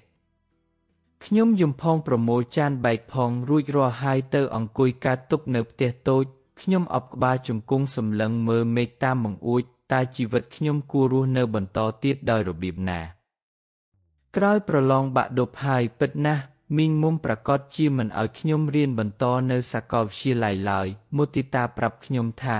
ខ្ញុំយំផងប្រមូលចានបែកផងរួចរាល់ហើយទៅអង្គុយកើតទុកនៅផ្ទះតូចខ្ញុំអបក្បាលជង្គង់សម្លឹងមើលមេឃតាមបង្អួចតើជីវិតខ្ញុំគួររស់នៅបន្តទៀតដោយរបៀបណាក្រោយប្រឡងបាក់ឌុបហើយពិតណាស់មីងមុំប្រកាសជាមិនឲ្យខ្ញុំរៀនបន្តនៅសាកលវិទ្យាល័យឡើយមុទិតាប្រាប់ខ្ញុំថា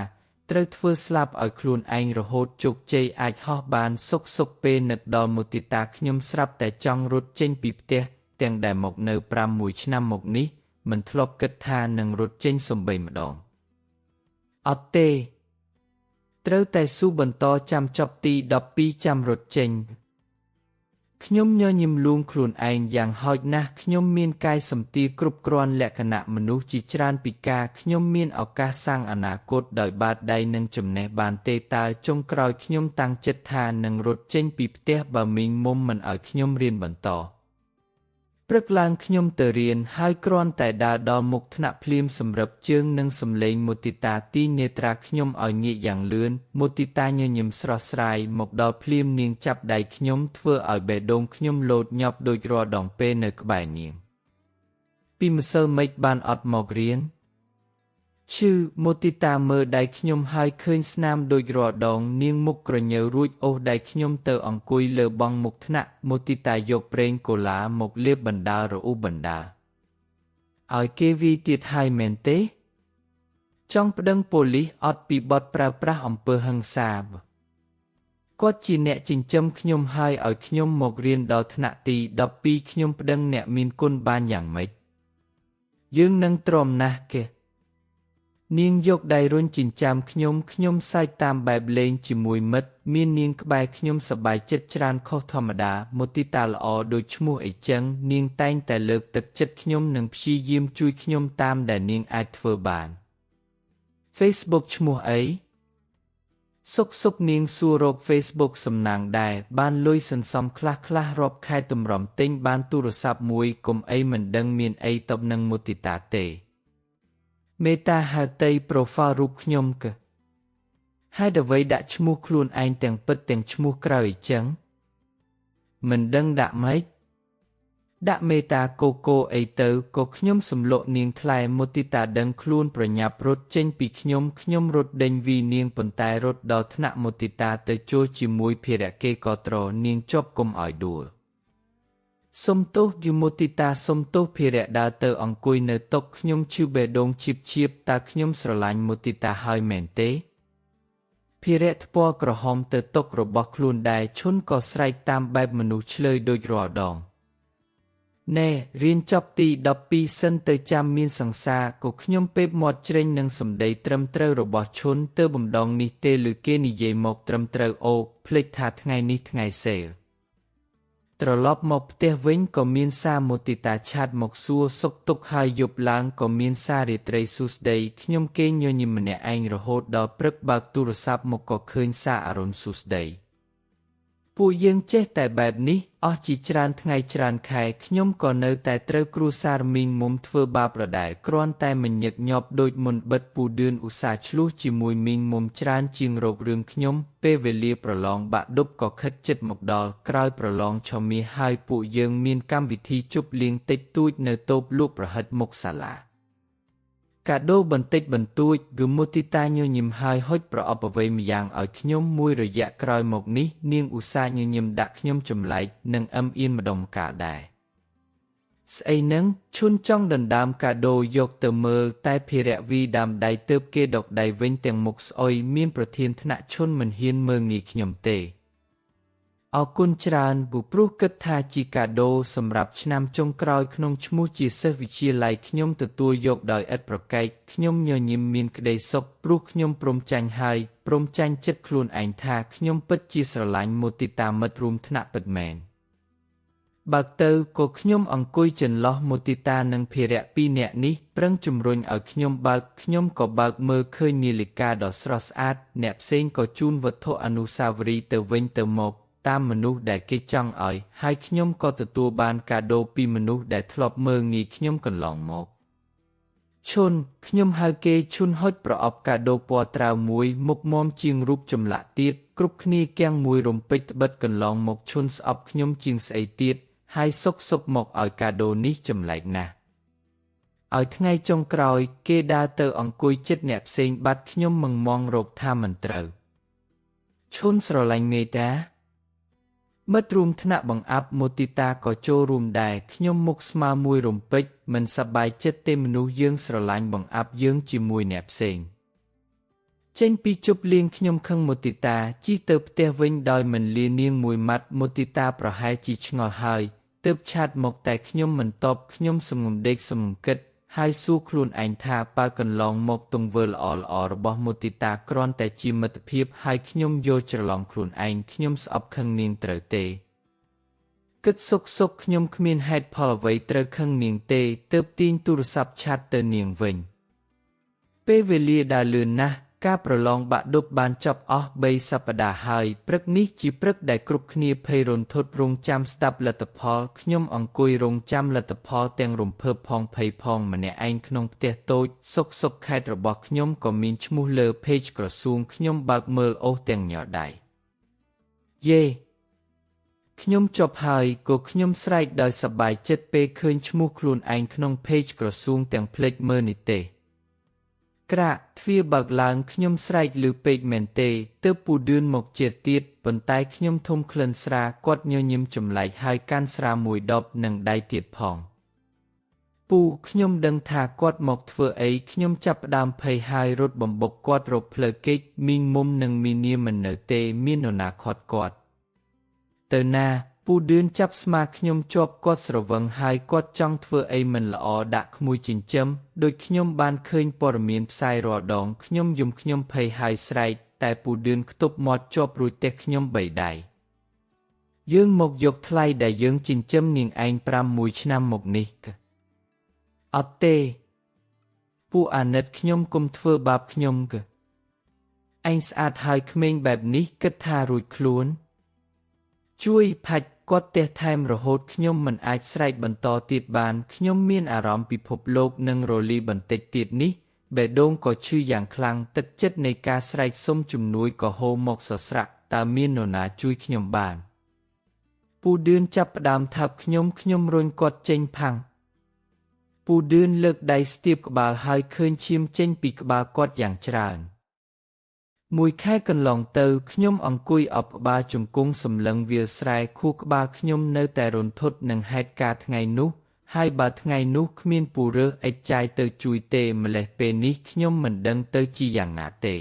ត្រូវធ្វើស្លាប់ឲ្យខ្លួនឯងរហូតជោគជ័យអាចហោះបានសុខសុខពេលនឹកដល់មុទិតាខ្ញុំស្រាប់តែចង់រត់ចេញពីផ្ទះទាំងដែលមកនៅ5-1ឆ្នាំមកនេះមិនធ្លាប់គិតថានឹងរត់ចេញសំបីម្ដងអត់ទេត្រូវតែស៊ូបន្តចាំចប់ទី12ចាំរត់ចេញខ្ញុំញញឹមលួងខ្លួនឯងយ៉ាងហោចណាស់ខ្ញុំមានកាយសម្ទាគ្រប់គ្រាន់លក្ខណៈមនុស្សជាច្រើនពិការខ្ញុំមានឱកាសសាងអនាគតដោយបាតដៃនឹងចំណេះបានទេតើចុងក្រោយខ្ញុំតាំងចិត្តថានឹងរត់ចេញពីផ្ទះបើមីងមុំមិនឲ្យខ្ញុំរៀនបន្តព្រឹកឡើងខ្ញុំទៅរៀនហើយគ្រាន់តែដើរដល់មុខថ្នាក់ភ្លាមសម្រាប់ជើងនឹងសំឡេងមុទិតាទីនេត្រាខ្ញុំឲ្យងាកយ៉ាងលឿនមុទិតាញញឹមស្រស់ស្រាយមកដល់ភ្លាមនាងចាប់ដៃខ្ញុំធ្វើឲ្យបេះដូងខ្ញុំលោតញាប់ដូចរាល់ដងពេលនៅក្បែរនាងពីម្សិលមិចបានអត់មករៀនឈឺមុទិតាមើលដៃខ្ញុំហើយឃើញស្នាមដូចរាល់ដងនាងមុខក្រញើរួចអូសដៃខ្ញុំទៅអង្គុយលើបង់មុខថ្នាក់មុទិតាយកប្រេងកូឡាមកលាបបណ្ដារអ៊ូបណ្ដាឲ្យគេវាយទៀតហើយមែនទេចង់ប្តឹងប៉ូលីសអត់ពីបទប្រើប្រាស់អំពើហិង្សាគាត់ជាអ្នកចិញ្ចឹមខ្ញុំហើយឲ្យខ្ញុំមករៀនដល់ថ្នាក់ទី12ខ្ញុំប្តឹងអ្នកមានគុណបានយ៉ាងម៉េចយើងនឹងទ្រាំណាស់គេ នាងយកដៃរុញចិញ្ចាំខ្ញុំខ្ញុំសើចតាមបែបលេងជាមួយមិត្តមាននាងក្បែរខ្ញុំសប្បាយចិត្តច្រើនខុសធម្មតាមុទិតាល្អដូចឈ្មោះអីចឹងនាងតែងតែលើកទឹកចិត្តខ្ញុំនិងព្យាយាមជួយខ្ញុំតាមដែលនាងអាចធ្វើបាន Facebook ឈ្មោះអីសុកសុកនាងសួររក Facebook សំណាងដែរបានលុយសន្សំខ្លះខ្លះរាប់ខែទម្រាំទិញបានទូរស័ព្ទមួយកុំអីមិនដឹងមានអីតបនឹងមុទិតាទេមេតាហៅតី profile រូបខ្ញុំកហេតុអ្វីដាក់ឈ្មោះខ្លួនឯងទាំងពិតទាំងឈ្មោះក្រៅអីចឹងមិនដឹងដាក់ម៉េចដាក់មេតាកូកូអីទៅក៏ខ្ញុំសម្លុកនាងថ្លែមុទិតាដឹងខ្លួនប្រញាប់រត់ចេញពីខ្ញុំខ្ញុំរត់ដេញវីនាងប៉ុន្តែរត់ដល់ថ្នាក់មុទិតាទៅចូលជាមួយភារៈគេក៏ត្រនាងជាប់គុំឲ្យដួលសុំទោសយមុទិតាសុំទោសភារៈដើរទៅអង្គុយនៅតុខ្ញុំឈឺបេះដូងឈៀបឈៀបតើខ្ញុំស្រឡាញ់មុទិតាហើយមែនទេភារៈថ្ពាល់ក្រហមទៅតុរបស់ខ្លួនដែរឈុនក៏ស្រែកតាមបែបមនុស្សឆ្លើយដូចរាល់ដងណែរៀនចប់ទី12សិនទៅចាំមានសង្សារក៏ខ្ញុំពេបមាត់ជ្រេញនឹងសម្ដីត្រឹមត្រូវរបស់ឈុនទៅបំដងនេះទេឬគេនិយាយមកត្រឹមត្រូវអូភ្លេចថាថ្ងៃនេះថ្ងៃសេលត្រឡប់មកផ្ទះវិញក៏មានសារមុទិតាឆាតមកសួរសុខទុក្ខហើយយប់ឡើងក៏មានសាររាត្រីសួស្តីខ្ញុំគេងញញឹមម្នាក់ឯងរហូតដល់ព្រឹកបើកទូរស័ព្ទមកក៏ឃើញសារអរុណសួស្តីពួកយើងចេះតែបែបនេះអស់ជាច្រើនថ្ងៃច្រើនខែខ្ញុំក៏នៅតែត្រូវគ្រួសារមីងមុំធ្វើបាបដដែលគ្រាន់តែមិនញឹកញាប់ដូចមុនបិទពូឌឿនឧស្សាហ៍ឆ្លោះជាមួយមីងមុំច្រើនជាងរករឿងខ្ញុំពេលវេលាប្រឡងបាក់ឌុបក៏ខិតជិតមកដល់ក្រោយប្រឡងឆមាសហើយពួកយើងមានកម្មវិធីជប់លៀងតិចតួចនៅតូបលក់ប្រហិតមុខសាលាកាដូបន្តិចបន្តួចគឺមុទិតាញញឹមហើយហុចប្រអប់អ្វីម្យ៉ាងឲ្យខ្ញុំមួយរយៈក្រោយមកនេះនាងឧស្សាហ៍ញញឹមដាក់ខ្ញុំចម្លែកនិងអឹមអៀនម្ដងកាលដែរស្អីនឹងឈុនចង់ដណ្ដើមកាដូយកទៅមើលតែភារៈវីដើមដៃទើបគេដកដៃវិញទាំងមុខស្អុយមានប្រធានថ្នាក់ឈុនមិនហ៊ានមើលងាយខ្ញុំទេអរគុណច្រើនព្រោះគិតថាជាកាដូសម្រាប់ឆ្នាំចុងក្រោយក្នុងឈ្មោះជាសិស្សវិទ្យាល័យខ្ញុំទទួលយកដោយឥតប្រកែកខ្ញុំញញឹមមានក្តីសុខព្រោះខ្ញុំព្រមចាញ់ហើយព្រមចាញ់ចិត្តខ្លួនឯងថាខ្ញុំពិតជាស្រឡាញ់មុទិតាមិត្តរួមថ្នាក់ពិតមែនបើកទៅក៏ខ្ញុំអង្គុយចន្លោះមុទិតានិងភារៈពីរនាក់នេះប្រឹងជំរុញឲ្យខ្ញុំបើកខ្ញុំក៏បើកមើលឃើញនាឡិកាដ៏ស្រស់ស្អាតអ្នកផ្សេងក៏ជូនវត្ថុអនុស្សាវរីយ៍ទៅវិញទៅមកតាមមនុស្សដែលគេចង់ឲ្យហើយខ្ញុំក៏ទទួលបានកាដូពីមនុស្សដែលធ្លាប់មើលងាយខ្ញុំកន្លងមកឈុនខ្ញុំហៅគេឈុនហុចប្រអប់កាដូពណ៌ត្រាវមួយមុខមាំជាងរូបចម្លាក់ទៀតគ្រប់គ្នាគាំងមួយរំពេចត្បិតកន្លងមកឈុនស្អប់ខ្ញុំជាងស្អីទៀតហើយសុកសុកមកឲ្យកាដូនេះចម្លែកណាស់ឲ្យថ្ងៃចុងក្រោយគេដើរទៅអង្គុយចិត្តអ្នកផ្សេងបាត់ខ្ញុំមងមងរកថាមិនត្រូវឈុនស្រឡាញ់មេតាមិត្តរួមថ្នាក់បង្អាប់មុទិតាក៏ចូលរួមដែរខ្ញុំមុខស្មើមួយរំពេចមិនសប្បាយចិត្តទេមនុស្សយើងស្រឡាញ់បង្អាប់យើងជាមួយអ្នកផ្សេងចេញពីជប់លៀងខ្ញុំខឹងមុទិតាជិះទៅផ្ទះវិញដោយមិនលានាងមួយម៉ាត់មុទិតាប្រហែលជាឆ្ងល់ហើយទើបឆាតមកតែខ្ញុំមិនតបខ្ញុំសងំដេកសងំគិតហើយសួរខ្លួនឯងថាបើកន្លងមកទង្វើល្អៗរបស់មុទិតាគ្រាន់តែជាមិត្តភាពហើយខ្ញុំយល់ច្រឡំខ្លួនឯងខ្ញុំស្អប់ខឹងនាងត្រូវទេគិតសុកសុកខ្ញុំគ្មានហេតុផលអ្វីត្រូវខឹងនាងទេទើបទាញទូរស័ព្ទឆាតទៅនាងវិញពេលវេលាដើរលឿនណាស់ការប្រឡងបាក់ឌុបបានចប់អស់3សប្តាហ៍ហើយព្រឹកនេះជាព្រឹកដែលគ្រប់គ្នាភ័យរន្ធត់រងចាំស្ដាប់លទ្ធផលខ្ញុំអង្គុយរងចាំលទ្ធផលទាំងរំភើបផងភ័យផងម្នាក់ឯងក្នុងផ្ទះតូចសុកសុកខេត្តរបស់ខ្ញុំក៏មានឈ្មោះលើ page ក្រសួងខ្ញុំបើកមើលអូសទាំងញ័រដៃយេខ្ញុំចប់ហើយក៏ខ្ញុំស្រែកដោយសប្បាយចិត្តពេលឃើញឈ្មោះខ្លួនឯងក្នុង page ក្រសួងទាំងភ្លេចមើលនិទេសក្រាកទ្វារបើកឡើងខ្ញុំស្រែកលឺពេកមែនទេទើបពូឌឿនមកជាតិទៀតប៉ុន្តែខ្ញុំធំក្លិនស្រាគាត់ញញឹមចម្លែកហើយកាន់ស្រាមួយដបនិងដៃទៀតផងពូខ្ញុំដឹងថាគាត់មកធ្វើអីខ្ញុំចាប់ផ្ដើមភ័យហើយរត់បំបុកគាត់រកផ្លូវគេចមីងមុំនិងមីនាមិននៅទេមាននរណាខាត់គាត់ទៅណា ពូឌឿនចាប់ស្មាខ្ញុំជាប់គាត់ស្រវឹងហើយគាត់ចង់ធ្វើអីមិនល្អដាក់ក្មួយចិញ្ចឹមដូចខ្ញុំបានឃើញព័ត៌មានផ្សាយរាល់ដងខ្ញុំយំខ្ញុំភ័យហើយស្រែកតែពូឌឿនខ្ទប់មាត់ជាប់រួចទះខ្ញុំបីដៃយើងមកយកថ្លៃដែលយើងចិញ្ចឹមនាងឯង5 1ឆ្នាំមកនេះអត់ទេពូអាណិតខ្ញុំគុំធ្វើបាបខ្ញុំឯងស្អាតហើយក្មេងបែបនេះគិតថារួចខ្លួនជួយផាច់គាត់ទះថែមរហូតខ្ញុំមិនអាចស្រែកបន្តទៀតបានខ្ញុំមានអារម្មណ៍ពិភពលោកនឹងរលីបន្តិចទៀតនេះបេះដូងក៏ឈឺយ៉ាងខ្លាំងទឹកចិត្តនៃការស្រែកសុំជំនួយក៏ហូរមកសស្រាក់តើមាននរណាជួយខ្ញុំបានពូឌឿនចាប់ផ្ដើមថាប់ខ្ញុំខ្ញុំរុញគាត់ចេញផាំងពូឌឿនលើកដៃស្ទាបក្បាលហើយឃើញឈាមចេញពីក្បាលគាត់យ៉ាងច្រើនមួយខែកន្លងទៅខ្ញុំអង្គុយអបក្បាលជង្គង់សម្លឹងវាលស្រែខួរក្បាលខ្ញុំនៅតែរន្ធត់នឹងហេតុការណ៍ថ្ងៃនោះហើយបើថ្ងៃនោះគ្មានពូរើសអិចចាយទៅជួយទេម្លេះពេលនេះខ្ញុំមិនដឹងទៅជាយ៉ាងណាទេ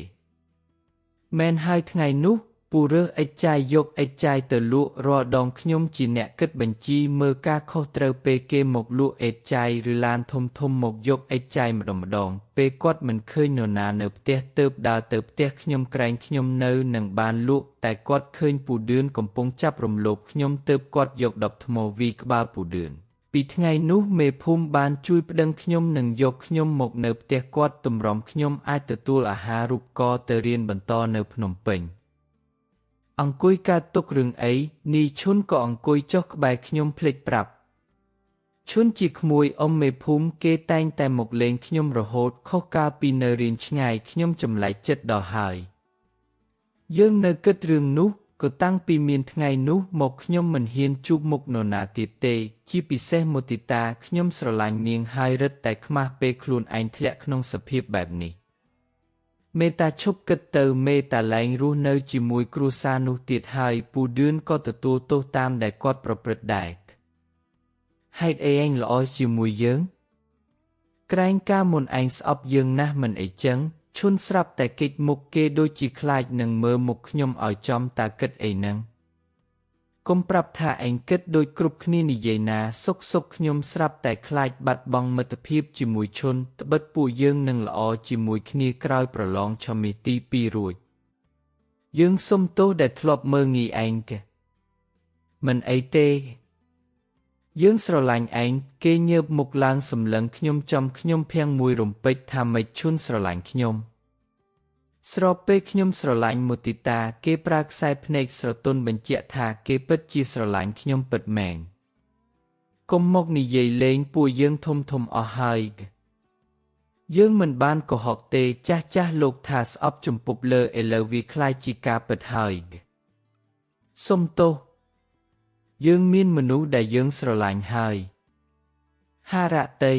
មែនហើយថ្ងៃនោះពូរើសអិចចាយយកអិចចាយទៅលក់រាល់ដងខ្ញុំជាអ្នកគិតបញ្ជីមើលការខុសត្រូវពេលគេមកលក់អិចចាយឬឡានធំធំមកយកអិចចាយម្ដងម្ដងពេលគាត់មិនឃើញនរណានៅផ្ទះទើបដើរទៅផ្ទះខ្ញុំក្រែងខ្ញុំនៅនឹងបានលក់តែគាត់ឃើញពូឌឿនកំពុងចាប់រំលោភខ្ញុំទើបគាត់យកដបថ្មវីក្បាលពូឌឿនពីថ្ងៃនោះមេភូមិបានជួយប្តឹងខ្ញុំនិងយកខ្ញុំមកនៅផ្ទះគាត់ទម្រាំខ្ញុំអាចទទួលអាហារូបករណ៍ទៅរៀនបន្តនៅភ្នំពេញអង្គុយកើតទុករឿងអីនីឈុនក៏អង្គុយចុះក្បែរខ្ញុំភ្លេចប្រាប់ឈុនជាក្មួយអ៊ំមេភូមិគេតែងតែមកលេងខ្ញុំរហូតខុសកាលពីនៅរៀនឆ្ងាយខ្ញុំចម្លែកចិត្តដល់ហើយយើងនៅគិតរឿងនោះក៏តាំងពីមានថ្ងៃនោះមកខ្ញុំមិនហ៊ានជួបមុខនរណាទៀតទេជាពិសេសមុទិតាខ្ញុំស្រឡាញ់នាងហើយរឹតតែខ្មាស់ពេលខ្លួនឯងធ្លាក់ក្នុងសភាពបែបនេះមេតាឈប់គិតទៅមេតាលែងរស់នៅជាមួយគ្រួសារនោះទៀតហើយពូឌឿនក៏ទទួលទោសតាមដែលគាត់ប្រព្រឹត្តដែរហេតុអីឯងល្អជាមួយយើងក្រែងកាលមុនឯងស្អប់យើងណាស់មិនអីចឹងឈុនស្រាប់តែកិច្ចមុខគេដូចជាខ្លាចនឹងមើលមុខខ្ញុំឲ្យចំតើគិតអីនឹងកុំប្រាប់ថាឯងគិតដូចគ្រប់គ្នានិយាយណាសុកសុកខ្ញុំស្រាប់តែខ្លាចបាត់បង់មិត្តភាពជាមួយឈុនត្បិតពួកយើងនឹងល្អជាមួយគ្នាក្រោយប្រឡងឆមាសទី2រួចយើងសុំទោសដែលធ្លាប់មើលងាយឯងគេមិនអីទេយើងស្រឡាញ់ឯងគេញើបមុខឡើងសម្លឹងខ្ញុំចំខ្ញុំភាំងមួយរំពេចថាម៉េចឈុនស្រឡាញ់ខ្ញុំស្របពេលខ្ញុំស្រឡាញ់មុទិតាគេប្រើខ្សែភ្នែកស្រទន់បញ្ជាក់ថាគេពិតជាស្រឡាញ់ខ្ញុំពិតមែនកុំមកនិយាយលេងពួកយើងធំធំអស់ហើយយើងមិនបានកុហកទេចាស់ចាស់លោកថាស្អប់ជំពប់លើឥឡូវវាក្លាយជាការពិតហើយសុំទោសយើងមានមនុស្សដែលយើងស្រឡាញ់ហើយហារតី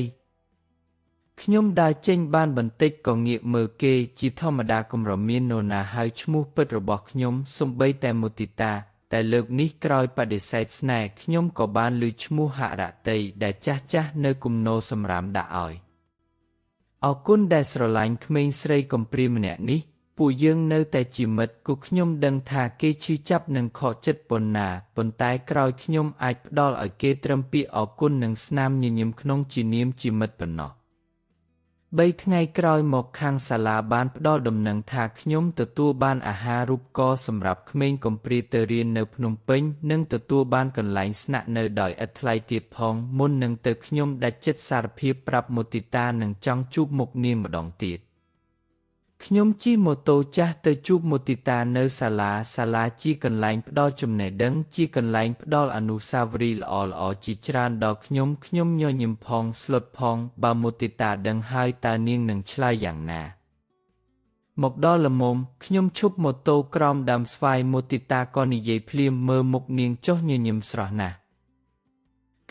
ខ្ញុំដើរចេញបានបន្តិចក៏ងាកមើលគេជាធម្មតាកម្រមាននរណាហៅឈ្មោះពិតរបស់ខ្ញុំសូម្បីតែមុទិតាតែលើកនេះក្រោយបដិសេធស្នេហ៍ខ្ញុំក៏បានឮឈ្មោះហរតីដែលចាស់ចាស់នៅគំនរសម្រាមដាក់ឲ្យអរគុណដែលស្រឡាញ់ក្មេងស្រីកំព្រាម្នាក់នេះពួកយើងនៅតែជាមិត្តគូខ្ញុំដឹងថាគេឈឺចាប់និងខកចិត្តប៉ុណ្ណាប៉ុន្តែក្រោយខ្ញុំអាចផ្ដល់ឲ្យគេត្រឹមពាក្យអរគុណនិងស្នាមញញឹមក្នុងជានាមជាមិត្តប៉ុណ្ណោះ3ថ្ងៃក្រោយមកខាងសាលាបានផ្ដល់ដំណឹងថាខ្ញុំទទួលបានអាហារូបករណ៍សម្រាប់ក្មេងកំព្រាទៅរៀននៅភ្នំពេញនិងទទួលបានកន្លែងស្នាក់នៅដោយឥតថ្លៃទៀតផងមុននឹងទៅខ្ញុំដាច់ចិត្តសារភាពប្រាប់មុទិតានិងចង់ជួបមុខនាងម្ដងទៀតខ្ញុំជិះម៉ូតូចាស់ទៅជួបមុទិតានៅសាលាសាលាជាកន្លែងផ្ដល់ចំណេះដឹងជាកន្លែងផ្ដល់អនុស្សាវរីយ៍ល្អៗជាច្រើនដល់ខ្ញុំខ្ញុំញញឹមផងស្លុតផងបើមុទិតាដឹងហើយតើនាងនឹងឆ្លើយយ៉ាងណាមកដល់ល្មមខ្ញុំឈប់ម៉ូតូក្រោមដើមស្វាយមុទិតាក៏និយាយភ្លាមមើលមុខនាងចុះញញឹមស្រស់ណាស់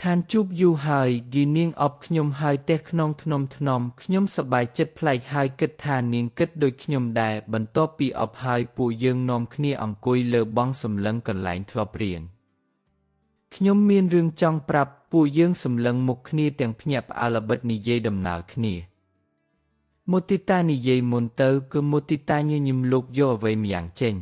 ខានជួបយូរហើយគីនាងអបខ្ញុំហើយទះក្នុងធ្នមធ្នមខ្ញុំសប្បាយចិត្តប្លែកហើយគិតថានាងគិតដូចខ្ញុំដែរបន្ទាប់ពីអបហើយពួកយើងនាំគ្នាអង្គុយលើបង់សម្លឹងកន្លែងធ្លាប់រៀនខ្ញុំមានរឿងចង់ប្រាប់ពួកយើងសម្លឹងមុខគ្នាទាំងភ្ញាក់ផ្អើលល្បិចនិយាយដំណើរគ្នាមុទិតានិយាយមុនទៅគឺមុទិតាញញឹមលោកយកអ្វីម្យ៉ាងចេញ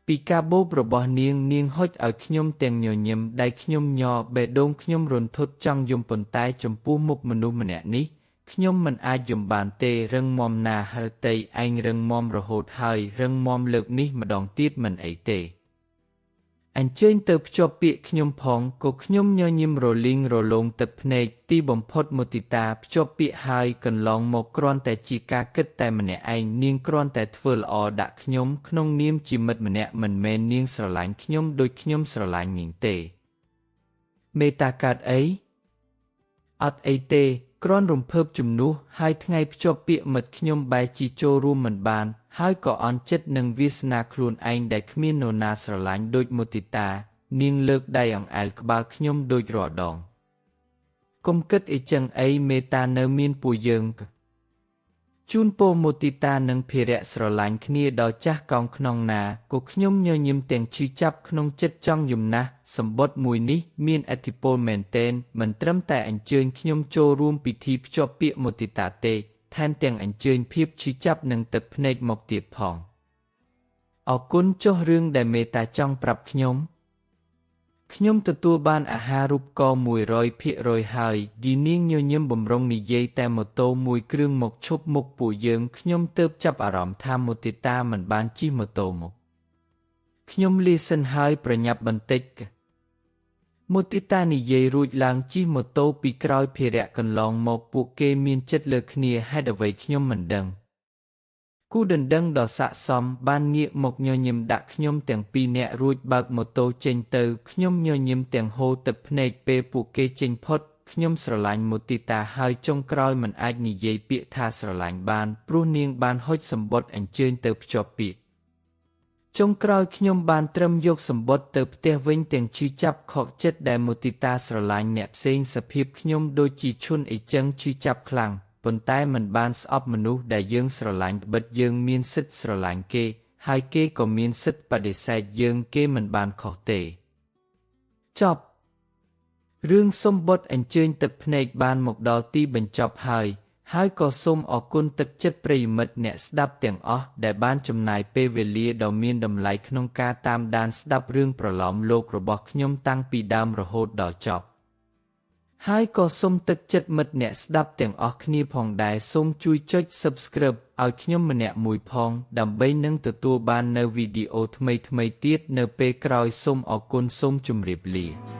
ពីកាបូបរបស់នាងនាងហុចឲ្យខ្ញុំទាំងញញឹមដៃខ្ញុំញ័របេះដូងខ្ញុំរន្ធត់ចង់យំប៉ុន្តែចំពោះមុខមនុស្សម្នាក់នេះខ្ញុំមិនអាចយំបានទេរឹងមាំណាស់ហឫទ័យឯងរឹងមាំរហូតហើយរឹងមាំលើកនេះម្ដងទៀតមិនអីទេអញ្ជើញទៅភ្ជាប់ពាក្យខ្ញុំផងក៏ខ្ញុំញញឹមរលីងរលោងទឹកភ្នែកទីបំផុតមុទិតាភ្ជាប់ពាក្យហើយកន្លងមកគ្រាន់តែជាការគិតតែម្នាក់ឯងនាងគ្រាន់តែធ្វើល្អដាក់ខ្ញុំក្នុងនាមជាមិត្តម្នាក់មិនមែននាងស្រឡាញ់ខ្ញុំដូចខ្ញុំស្រឡាញ់នាងទេមេតាកើតអីអត់អីទេគ្រាន់រំភើបជំនួសហើយថ្ងៃភ្ជាប់ពាក្យមិត្តខ្ញុំបែរជាចូលរួមមិនបានហើយក៏អន់ចិត្តនឹងវាសនាខ្លួនឯងដែលគ្មាននរណាស្រឡាញ់ដូចមុទិតានាងលើកដៃអង្អែលក្បាលខ្ញុំដូចរាល់ដងកុំគិតអីចឹងអីមេតានៅមានពួកយើងជូនពរមុទិតានិងភិរៈស្រឡាញ់គ្នាដល់ចាស់កោងក្នុងណាក៏ខ្ញុំញញឹមទាំងឈឺចាប់ក្នុងចិត្តចង់យំណាស់សម្បត្តិមួយនេះមានឥទ្ធិពលមែនទែនមិនត្រឹមតែអញ្ជើញខ្ញុំចូលរួមពិធីភ្ជាប់ពាក្យមុទិតាទេថែមទាំងអញ្ជើញភាពឈឺចាប់និងទឹកភ្នែកមកទៀតផងអរគុណចុះរឿងដែលមេតាចង់ប្រាប់ខ្ញុំខ្ញុំទទួលបានអាហារូបករណ៍100%ហើយយីនាងញញឹមបំរុងនិយាយតែម៉ូតូមួយគ្រឿងមកឈប់មុខពួកយើងខ្ញុំទើបចាប់អារម្មណ៍ថាមុទិតាមិនបានជិះម៉ូតូមកខ្ញុំលាសិនហើយប្រញាប់បន្តិចមុទិតានិយាយរួចឡើងជិះម៉ូតូពីក្រោយភិរៈកន្លងមកពួកគេមានចិត្តលើគ្នាហេតុអ្វីខ្ញុំមិនដឹងគូដណ្ដឹងដ៏ស័ក្តិសមបានងាកមកញញឹមដាក់ខ្ញុំទាំងពីរនាក់រួចបើកម៉ូតូចេញទៅខ្ញុំញញឹមទាំងហូរទឹកភ្នែកពេលពួកគេចេញផុតខ្ញុំស្រឡាញ់មុទិតាហើយចុងក្រោយមិនអាចនិយាយពាក្យថាស្រឡាញ់បានព្រោះនាងបានហុចសម្បត្តិអញ្ជើញទៅភ្ជាប់ពាក្យចុងក្រោយខ្ញុំបានត្រឹមយកសម្បត្តិទៅផ្ទះវិញទាំងឈឺចាប់ខកចិត្តដែលមុទិតាស្រឡាញ់អ្នកផ្សេងសភាពខ្ញុំដូចជាឈុនអីចឹងឈឺចាប់ខ្លាំងប៉ុន្តែមិនបានស្អប់មនុស្សដែលយើងស្រឡាញ់បិទយើងមានសិទ្ធិស្រឡាញ់គេហើយគេក៏មានសិទ្ធិបដិសេធយើងគេមិនបានខុសទេចប់រឿងសម្បត្តិអញ្ជើញទឹកភ្នែកបានមកដល់ទីបញ្ចប់ហើយហើយក៏សូមអរគុណទឹកចិត្តប្រិយមិត្តអ្នកស្ដាប់ទាំងអស់ដែលបានចំណាយពេលវេលាដ៏មានតម្លៃក្នុងការតាមដានស្ដាប់រឿងប្រលោមលោករបស់ខ្ញុំតាំងពីដើមរហូតដល់ចប់ហើយក៏សូមទឹកចិត្តមិត្តអ្នកស្ដាប់ទាំងអស់គ្នាផងដែរសូមជួយចុច Subscribe ឲ្យខ្ញុំម្នាក់មួយផងដើម្បីនឹងទទួលបាននូវវីដេអូថ្មីៗទៀតនៅពេលក្រោយសូមអរគុណសូមជម្រាបលា។